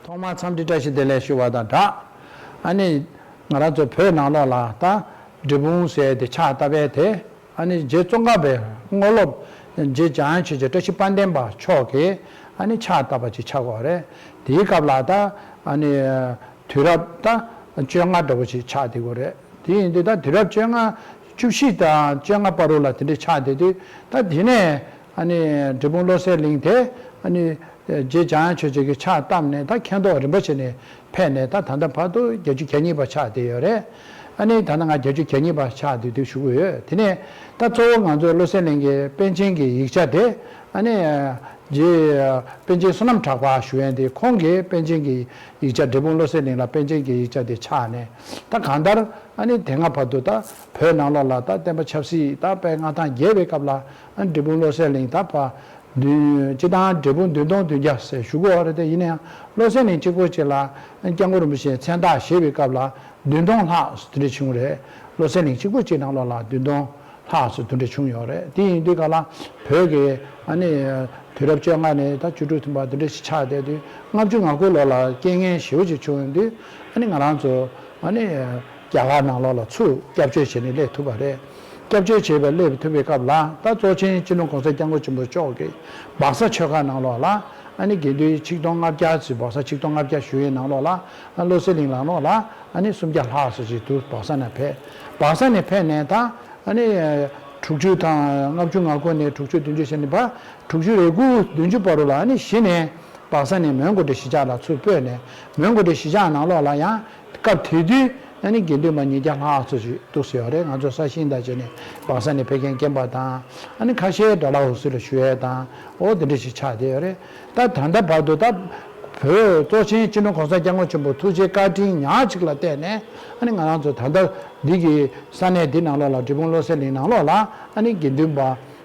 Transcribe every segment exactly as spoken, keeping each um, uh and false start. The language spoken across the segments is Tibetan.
ཐོག་མར་འཚམས་འདྲི་བཀྲ་ཤིས་བདེ་ལེགས་ཞུ་བ་དང་སྦྲགས། ཨ་ནི་ང་རང་ཚོ་བོད་ནང་ལོགས་ལ་ད་འབྲས་སྤུངས་ཟེར་དེ་ཕྱག་བཏབ་པའི་དེ། ཨ་ནི་རྗེ་ཙོང་ཁ་པའི་དངོས་སློབ་རྗེ་འཇམ་དབྱངས་ཆོས་རྗེ་བཀྲ་ཤིས་དཔལ་ལྡན་པ་མཆོག་གིས་ཨ་ནི་ཕྱག་བཏབ་པ་ཅིག་ཆགས་ཀྱི་ཡོད་རེད། དེའི་སྐབས་ལ་ད་ཨ་ནི་དུས་རབས་ད་བཅོ་ལྔ་འདྲ་པོ་ཅིག་ཆགས་བསྡད་ཀྱི་ཡོད་རེད། དེ་ཡིན་དུས་ད་དུས་རབས་བཅོ་ལྔ་བཅུ་བཞི་དང་བཅོ་ལྔ་བར་དུ་ལ་དེ་འདྲ་ཆགས་བསྡད་དུས། ད་དེ་ནས་ཨ་ནི་འབྲས་སྤུངས་བློ་གསལ་གླིང་དེ་ཨ་ནི་རྗེ་འཇམ་དབྱངས་ཆོས་རྗེ་གིས་ཕྱག་བཏབ་ནས། ད་མཁན་ཐོག་རིན་པོ་ཆེ་ནས་ཕེབས་ནས་ད་ད་ལྟ་བར་དུ་བརྒྱད་ཅུ་གྱ་གཉིས་པ་ཆགས་བསྡད་ཡོད་རེད། ཨ་ནི་ད་ལྟ་ང་བརྒྱད་ཅུ་གྱ་གཉིས་པ་ཆགས་བསྡད་དུས་ཞུ་གི་ཡོད། དེ་ནས་ད་གཙོ་བོ་ང་ཚོའི་བློ་གསལ་གླིང་གི་པཎ་ཆེན་གྱི་ཡིག་ཆ་དེ། ཨ་ནི་རྗེ་པཎ་ཆེན་བསོད་ནམས་གྲགས་པ་ཞུ་མཁན་དེ། ཁོང་གིས་པཎ་ཆེན་གྱི་ཡིག་ཆ། འབྲས་སྤུངས་བློ་གསལ་གླིང་ལ་པཎ་ཆེན་གྱི་ཡིག་ཆ་དེ་ཆགས་ནས། ད་གང་ལྟར་ཨ་ནི་དེ་སྔ་བར་དུ་ད་བོད་ནང་ལོགས་ལ་ད་བསྟན་པ་ཆབ་སྲིད་ད་དཔེ་མངའ་ཐང་རྒྱས་པའི་སྐབས་ལ། ཨ་ནི་འབྲས་སྤུངས་བློ་གསལ་གླིང་ད་བ་བདུན། སྤྱིར་བཏང་འབྲས་སྤུངས་བདུན་སྟོང་བདུན་བརྒྱ་ཟེར་ཞུ་གི་ཡོད་རེད་དེ། ཡིན་ན་ཡང་བློ་གསལ་གླིང་གཅིག་པོ་གཅིག་ལ་སྐྱབས་མགོན་རིན་པོ་ཆེས་མཚན་རྟགས་བཞེས་པའི་སྐབས་ལ་བདུན་སྟོང་ལྷག་དེ་འདྲ་བྱུང་རེད། བློ་གསལ་གླིང་གཅིག་པོ་གཅིག་ནང་ལོགས་ལ་བདུན་སྟོང་ལྷག་ཙམ་དེ་འདྲ་བྱུང་ཡོད་རེད། དེ་ཡིན་དུས་ག་ལ་བོད་ཀྱི་ཨ་ནི་དུས་རབས་བཅོ་ལྔ་ནས་ད་བཅུ་དྲུག་ཐམ་པ་དེ་འདྲ་ཞིག་ཆགས་བསྡད་དུས། ལྔ་བཅུ་ང་དགུ་ལོ་ལ་རྐྱེན་ངན་ཞེ་པོ་ཅིག་བྱུང་ཡོང་དུས། ཨ་ནི་ང་རང་ཚོ་ཨ་ནི་རྒྱ་གར་ནང་ལོགས་ལ་ཚུར་སྐྱབས་བཅོལ་བྱས་ནས་སླེབས་ཐུབ་པ་རེད། སྐྱབས་བཅོལ་བྱས་པ་སླེབས་ཐུབ་པའི་སྐབས་ལ། ད་གཙོ་ཆེན་སྤྱི་ནོར་གོང་ས་སྐྱབས་མགོན་ཆེན་པོ་མཆོག་གིས་སྦག་ས་ཆོལ་ཁ་ནང་ལོགས་ལ་ཨ་ནི་དགེ་འདུན་ཆིག་སྟོང་ལྔ་བརྒྱ་ཙམ། སྦག་ས་ཆིག་སྟོང་ལྔ་བརྒྱ་བཞུགས་ཡུལ་ནང་ལོགས་ལ། ཨ་བློ་གསལ་གླིང་ནང་ལོགས་ལ་ཨ་ནི་སུམ་བརྒྱ་ལྷག་ཙམ་ཞིག་འདུག་སྦག་ས་ནས་ཕེབས། སྦག་ས་ནས་ཕེབས་ནས་ད་ཨ་ནི་དྲུག་ཅུ་དང་། ལྔ་བཅུ་ང་དགུ་ནས་དྲུག་ཅུ་བདུན་ཅུ་བྱས་ནས་ཕར། དྲུག་ཅུ་རེ་དགུ་བདུན་ཅུ་བར་དུ་ལ་ཨ་ནི་གཞི་ནས་སྦག་ས་ནས་མོན་གྷོ་གྲྭའི་གཞིས་ཆགས་ལ་ཚུར་སྤོས་ནས། མོན་གྷོ་གྲྭའི་གཞིས་ཆགས་ནང་ལོགས་ལ་ཡང་སྐབས་དེ་དུས་ཨ་ནི་དགེ་འདུན་པ་ཉིས་བརྒྱ་ལྷག་ཙམ་ཞིག་འདུག་ཟེར་ཡོད་རེད། ང་ཚོ་ས་ཞིང་དང་བྱས་ནས་སྦག་ས་ནས་ཕེབས་མཁན་རྐྱེན་པ་དང་། ཨ་ནི་ཁ་ཤས་ཌལ་ཧོ་སི་ལ་བཞུགས་ཡས་དང་། འོ་དེ་འདྲ་ཞིག་ཆགས་བསྡད་ཡོད་རེད། ད་ད་ལྟ་བར་དུ་ད་བོད་གཙོ་ཆེན་སྤྱི་ནོར་གོང་ས་སྐྱབས་མགོན་ཆེན་པོ་ཐུགས་རྗེ་བཀའ་དྲིན་ཉག་གཅིག་ལ་བརྟེན་ནས། ཨ་ནི་ང་རང་ཚོ་ད་ལྟ་འདི་གི་ས་གནས་འདི་ནང་ལོགས་ལ། འབྲས་སྤུངས་བློ་གསལ་གླིང་ནང་ལོགས་ལ་ཨ་ནི་དགེ་འདུན་པ་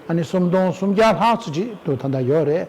ཨ་ནི་སུམ་སྟོང་སུམ་བརྒྱ་ལྷག་ཙམ་ཅིག་ཏུ་ད་ལྟ་ཡོད་རེད།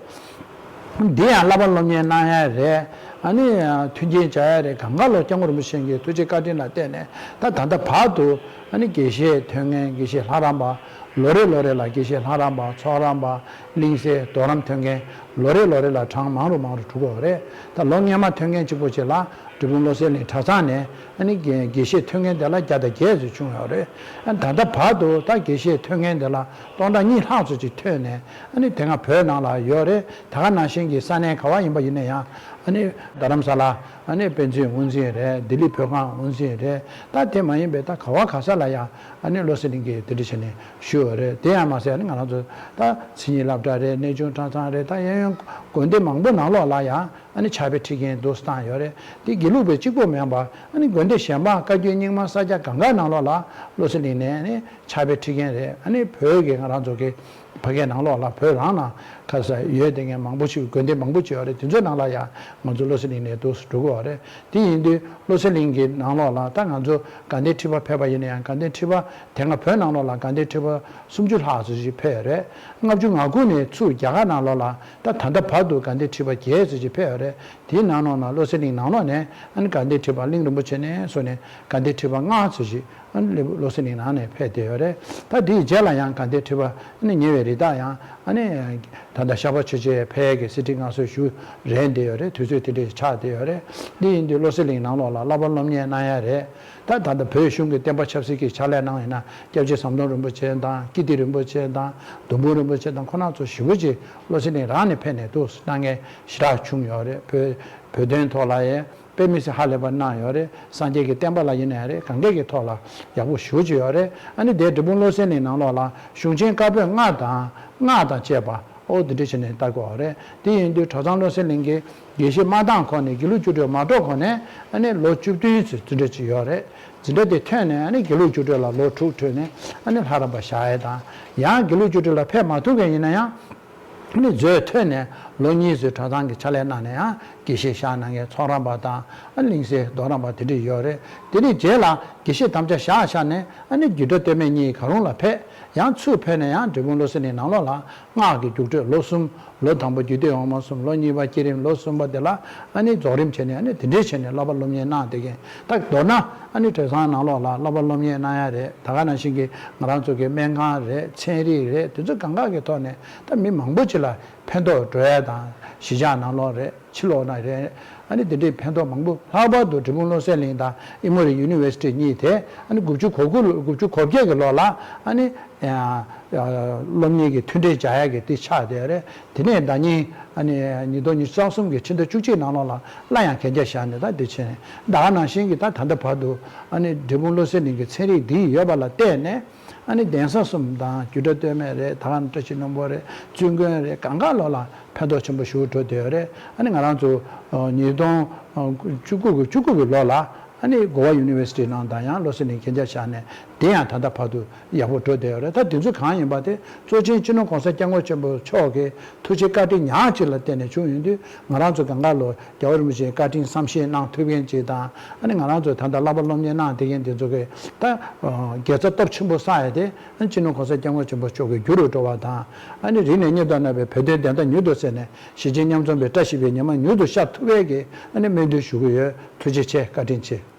འདི་ཡང་བསླབ་པ་སློབ་གཉེར་གནང་ཡ་རེད། ཨ་ནི་མཐུན་རྐྱེན་སྦྱར་ཡ་རེད། གང་ག་ལོ་སྐྱབས་མགོན་རིན་པོ་ཆེ་གི་ཐུགས་རྗེ་བཀའ་དྲིན་ལ་བརྟེན་ནས་ད་ད་ལྟ་བར་དུ་ཨ་ནི་དགེ་བཤེས་ཐོན་མཁན། དགེ་བཤེས་ལྷ་རམས་པ། ལོ་རེ་ལོ་རེ་ལ་དགེ་བཤེས་ལྷ་རམས་པ། ཚོགས་རམས་པ། གླིང་སྲས། རྡོ་རམས་ཐོན་མཁན་ལོ་རེ་ལོ་རེ་ལ་གྲངས་མང་རུ་མང་རུ་འགྲོ་གི་ཡོད་རེད། ད་ལོ་སྔོན་མ་ཐོན་མཁན་གཅིག་པོ་གཅིག་ལ་འབྲས་སྤུངས་བློ་གསལ་གླིང་གྲྭ་ཚང་ནས་ཨ་ནི་དགེ་དགེ་བཤེས་ཐོན་མཁན་དེ་ལ་བརྒྱ་དང་བརྒྱད་ཙམ་བྱུང་ཡོད་རེད། ཨ་ནི་ད་ལྟ་བར་དུ་ད་དགེ་བཤེས་ཐོན་མཁན་དེ་ལ་སྟོང་ཕྲག་གཉིས་ལྷག་ཙམ་ཅིག་ཐོན་ནས་ཨ་ནི་དེ་སྔ་བོད་ནང་ལ་ཡོད་རེད། ད་ག་ནང་བཞིན་གྱི་ས་གནས་ག་བ་ཡིན་པ་ཡིན་ན་ཡང་། ཨ་ནི་རྡ་རམ་ས་ལ་ཨ་ནི་དཔེ་མཛོད་དབུ་འཛིན་རེད། ལྡི་ལི་བོད་ཁང་དབུ་འཛིན་རེད། ད་དེ་མ་ཡིན་པའི་ད་ག་བ་ག་ས་ལ་ཡང་ཨ་ནི་བློ་གསལ་གླིང་གིས་དེ་འདྲ་བྱས་ནས་བཞུགས་ཡོད་རེད། དེ་ཡང་མ་ཟད་ཨ་ནི་ང་རང་ཚོ་ད་མཚན་ཉིད་སློབ་གྲྭ་རེད། གནས་ཆུང་གྲྭ་ཚང་རེད། ད་གཡས་གཡོན་དགོན་སྡེ་མང་པོ་ནང་ལོགས་ལ་ཡང་ཨ་ནི་ཕྱག་དཔེ་ཁྲིད་མཁན་འདུག་བཏང་ཡོད་རེད། དེ་དགེ་ལུགས་པའི་གཅིག་པོ་མིན་པ་ཨ་ནི་དགོན་སྡེ་གཞན་པ། བཀའ་བརྒྱུད་རྙིང་མ་ས་སྐྱ་གང་ག་ནང་ལོགས་ལ་བློ་གསལ་གླིང་ནས་ཨ་ནི་ཕྱག་དཔེ་ཁྲིད་མཁན་རེད། ཨ་ནི་བོད་ཀྱི་ང་རང་ཚོ་གི་ཕ་གིའི་ནང་ལོགས་ལ། བོད་རང་ནང་ཁ་ས་ཡོད་བསྡད་མཁན་མང་པོ་ཞིག་དགོན་སྡེ་མང་པོ་ཅིག་ཡོད་རེད། དེ་ཚོའི་ནང་ལ་ཡང་ང་ཚོ་བློ་གསལ་གླིང་ནས་འདུག་འགྲོ་གི་ཡོད་རེད། དེ་ཡིན་དུས་བློ་གསལ་གླིང་གི་ནང་ལོགས་ལ་ད་ང་ཚོ་དགའ་ལྡན་ཁྲི་པ་ཕེབས་པ་ཡིན་ན་ཡང་། དགའ་ལྡན་ཁྲི་པ་དེ་སྔ་བོད་ནང་ལོགས་ལ་དགའ་ལྡན་ཁྲི་པ་སུམ་ཅུ་ལྷག་ཙམ་ཞིག་ཕེབས་ཡོད་རེད། ལྔ་བཅུ་ང་དགུ་ནས་ཚུར་རྒྱ་གར་ནང་ལོགས་ལ་ད་ད་ལྟ་བར་དུ་དགའ་ལྡན་ཁྲི་པ་བརྒྱད་ཙམ་ཞིག་ཕེབས་ཡོད་རེད། དེའི་ནང་ལོགས་ན་བློ་གསལ་གླིང་ནང་ལོགས་ནས་ཨ་ནི་དགའ་ལྡན་ཁྲི་པ་གླིང་རིན་པོ་ཆེ་ནས་བཟུང་ནས་དགའ་ལྡན་ཁྲི་པ་ལྔ་ཙམ་ཞིག་ཨ་ནི་བློ་གསལ་གླིང་ནང་ནས་ཕེབས་བསྡད་ཡོད་རེད། ད་དེའི་རྗེས་ལ་ཡང་དགའ་ལྡན་ཁྲི་པ་ཨ་ནི་ཉེ་བའི་རིང་ད་ཡང་ཨ་ནི་ད་ལྟ་ཤར་པ་ཆོས་རྗེ་ཕེབས་ཀྱི་གསེར་ཁྲི་མངའ་གསོལ་ཞུ་རན་བསྡད་ཡོད་རེད། དུས་ཚོད་དེ་འདྲ་ཆགས་བསྡད་ཡོད་རེད། འདི་ཡིན་དུས་བློ་གསལ་གླིང་ནང་ལོགས་ལ་བསླབ་པ་སློབ་གཉེར་གནང་ཡ་རེད། ད་ད་ལྟ་བོད་གཞུང་གི་བསྟན་པ་ཆབ་སྲིད་ཀྱི་ཕྱག་ལས་གནང་ཡིན་ན། སྐྱབས་རྗེ་ཟམ་གདོང་རིན་པོ་ཆེ་དང་། ཀིརྟི་རིན་པོ་ཆེ་དང་། སྡོང་པོ་རིན་པོ་ཆེ་དང་། ཁོང་རྣམ་ཚོ་ཞེ་པོ་ཅིག་བློ་གསལ་གླིང་རང་ནས་ཕེབས་ནས་འདུག་གནང་མཁན་ཞེ་དྲག་བྱུང་ཡོད་རེད། བོད་བོད་དོན་ཐོག་ལ་ཡང་དཔེ་མི་སྲིད་ཧ་ལས་པ་གནང་ཡོད་རེད། སངས་རྒྱས་ཀྱི་བསྟན་པ་ལ་ཡིན་ན་ཡང་རེད། གང་གས་ཀྱི་ཐོག་ལ་ཡག་པོ་ཞེ་པོ་ཅིག་ཡོད་རེད། ཨ་ནི་དེ་འབྲས་སྤུངས་བློ་གསལ་གླིང་ནང་ལོགས་ལ་གཞུང་ཆེན་བཀའ་པོད་ལྔ་དང་། ལྔ་དང་བཅས་པ། ཨོ་དེ་འདྲ་བྱས་ནས་ལྟ་དགོས་པ་རེད། དེ་ཡིན་དུས་གྲྭ་ཚང་བློ་གསལ་གླིང་གི་དགེ་བཤེས་མ་བཏང་གོང་ནས། དགེ་ལུགས་རྒྱུགས་སྤྲོད་མ་འགྲོ་གོང་ནས་ཨ་ནི་ལོ་བཅུ་བདུན་ཙམ་འཛིན་གྲྭ་ཅིག་ཡོད་རེད། འཛིན་གྲྭ་དེ་ཐོན་ནས་ཨ་ནི་དགེ་ལུགས་རྒྱུགས་སྤྲོད་ལ་ལོ་དྲུག་འཁྲིད་ནས་ཨ་ནི་ལྷ་རམས་པ་བཞག་ཡས་དང་། ཡང་དགེ་ལུགས་རྒྱུགས་སྤྲོད་ལ་ཕེབས་མ་ཐུབ་མཁན་ཡིན་ན་ཡང་། ཨ་ནི་མཛོད་ཐོན་ནས་ལོ་གཉིས་ཙམ་གྲྭ་ཚང་གི་ཕྱག་ལས་གནང་ནས་ཡང་དགེ་བཤེས་བཞག་གནང་མཁན་ཚོགས་རམས་པ་དང་། ཨ་ནི་གླིང་སྲས་རྡོ་རམས་པ་དེ་འདྲ་ཡོད་རེད། དེ་ནས་རྗེས་ལ་དགེ་བཤེས་དམ་བཅའ་བཞག་བཞག་ནས་ཨ་ནི་རྒྱུད་གྲྭ་སྟོད་སྨད་གཉིས་གང་རུང་ལ་ཕེབས། ཡང་ཚུར་ཕེབས་ནས་ཡང་འབྲས་སྤུངས་བློ་གསལ་གླིང་ནང་ལོགས་ལ་སྔགས་ཀྱི་རྒྱུགས་སྤྲོད་ལོ་གསུམ། ལོ་དང་པོ་རྒྱུད་སྡེ་འོག་མ་གསུམ། ལོ་གཉིས་པ་བསྐྱེད་རིམ། ལོ་གསུམ་པ་དེ་ལ་ཨ་ནི་རྫོགས་རིམ་བྱས་ནས། ཨ་ནི་དེ་འདྲས་བྱས་ནས་བསླབ་པ་སློབ་གཉེར་གནང་བསྡད་མཁན། ད་མདོར་ན་ཨ་ནི་གྲྭ་ཚང་ནང་ལོགས་ལ་བསླབ་པ་སློབ་གཉེར་གནང་ཡ་རེད། ད་ག་ནང་བཞིན་གྱི་ང་རང་ཚོ་གི་སྨན་ཁང་རེད། ཚན་རིག་རེད། དེ་ཚོ་གང་ག་གི་ཐོག་ནས་ད་མི་མང་པོ་ཅིག་ལ་ཕན་ཐོགས་འགྲོ་ཡ་དང་། གཞིས་ཆགས་ནང་ལོགས་རེད། ཕྱི་ལོགས་ན་རེད། ཨ་ནི་དེ་འདྲའི་ཕན་ཐོགས་མང་པོ། ལྷག་པར་དུ་འབྲས་སྤུངས་བློ་གསལ་གླིང་དང་ཨེ་མོ་རི་ཡུ་ནི་ཝར་སི་ཊི་གཉིས་དེ་ཨ་ནི་དགུ་བཅུ་གོ་དགུ་ལོ་དགུ་བཅུ་གོ་བརྒྱད་ཀྱི་ལོ་ལ་ཨ་ནི་སློབ་གཉེར་གྱི་མཐུན་འབྲེལ་སྦྱར་ཡག་གི་དེ་ཆགས་བསྡད་ཡོད་རེད། དེ་ནས་ཟླ་ཉིན་ཨ་ནི་ཉིས་སྟོང་ཉི་ཤུ་རྩ་གསུམ་གྱི་ཕྱི་ཟླ་བཅུ་གཅིག་ནང་ལོགས་ལ་སླར་ཡང་གན་རྒྱ་བཞག་ནས་ད་དེ་བྱས་ནས། ད་ག་ནང་བཞིན་གྱི་ད་ད་ལྟ་བར་དུ་ཨ་ནི་འབྲས་སྤུངས་བློ་གསལ་གླིང་གི་ཚན་རིག་འདི་ཡོད་པ་ལ་བརྟེན་ནས། ཨ་ནི་གདན་ས་གསུམ་དང་རྒྱུད་གྲྭ་སྟོད་སྨད་རེད། དྷ་རམ་བཀྲ་ཤིས་སྣུམ་འཁོར་རེད། བཙུན་དགོན་རེད། གང་ག་ལོགས་ལ་ཕན་ཐོགས་ཆེན་པོ་ཞེ་པོ་འགྲོ་བསྡད་ཡོད་རེད། ཨ་ནི་ང་རང་ཚོ་ཉིས་སྟོང་བཅུ་དགུ་གི་བཅུ་དགུ་གི་ལོ་ལ་ཨ་ནི་གོ་བ་ཡུ་ནི་ཝར་སི་ཊི་ནང་དང་ཡང་བློ་གསལ་གླིང་གན་རྒྱ་བཞག་ནས། དེ་ཡང་ད་ལྟ་བར་དུ་ཡག་པོ་འགྲོ་བསྡད་ཡོད་རེད། ད་དེ་ཚོ་གང་ཡིན་པ་དེ་གཙོ་ཆེན་སྤྱི་ནོར་གོང་ས་སྐྱབས་མགོན་ཆེན་པོ་མཆོག་གི་ཐུགས་རྗེ་བཀའ་དྲིན་ཉག་གཅིག་ལ་བརྟེན་ནས་བྱུང་ཡོང་དུས། ང་རང་ཚོ་གང་ག་ལོ་རྒྱལ་བ་རིན་པོ་ཆེའི་བཀའ་དྲིན་བསམ་ཤེས་གནང་ཐུབ་མཁན་ཅིག་དང་། ཨ་ནི་ང་རང་ཚོ་ད་ལྟ་བསླབ་པ་སློབ་གཉེར་གནང་བསྡད་མཁན་དེ་ཚོ་གི་ད་དགེ་རྩ་སྟོབས་ཆེན་པོ་བསགས་ཡ་དེ་ཨ་ནི་སྤྱི་ནོར་གོང་ས་སྐྱབས་མགོན་ཆེན་པོ་མཆོག་གི་རྒྱུ་རུ་འགྲོ་བ་དང་། ཨ་ནི་རིང་ནས་མཉེས་པོར་གནས་པའི་བོད་དོན་བདེན་མཐའ་མྱུར་དུ་གསལ་ནས། གཞིས་བྱེས་མཉམ་འཛོམས་པའི་བཀྲ་ཤིས་པའི་ཉི་མ་མྱུར་དུ་ཤར་ཐུབ་པའི་གི་ཨ་ནི་སྨོན་འདུན་ཞུ་གི་ཡོད། ཐུགས་རྗེ་ཆེ། བཀའ་དྲིན་ཆེ།